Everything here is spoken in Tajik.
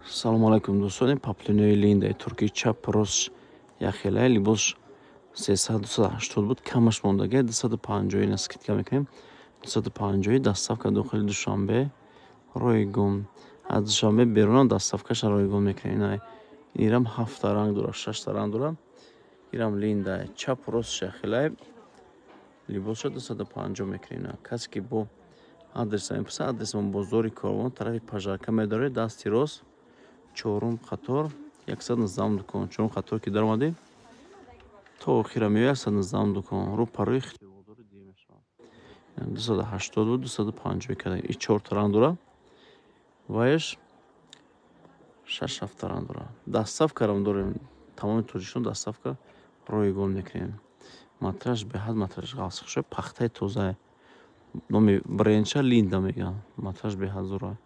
Салому алайкум, дӯстон. Паплинои Линдаи туркӣ, чап рост яхелай. Либос 300, 280 буд, камаш мондага, 250 на скидка мекунем, 250. Доставка дохили Душанбе ройгон, аз Душанбе берунам доставкаша ройгон мекунем. Ина ирам ҳафта ранг дора, шашта ранг дора. Ирам Линда, чап рост яхелай. Либосша 250 мекунем. Касе ки бо адреса мепурсад, адресмон бозори Корвон, тарафи Пожарка медоред, дасти рост, чорум қатор, 119-ум дукон. Чорум қатор ки даромадем, то охира меояд, 119-ум дукон, рӯ парои бозори дигар мешавад. 280 буд, 250 карда. И чорта ранг дора, ваяш шаш ҳафта ранг дора. Доставкарам дорем, тамоми Тоҷикистон доставка ройгон мекунем. Матраш беҳад, матраш ғалсиқ шуд, пахтаи тозае. Номи брендша Линда мегӯянд. Матраш беҳад зура.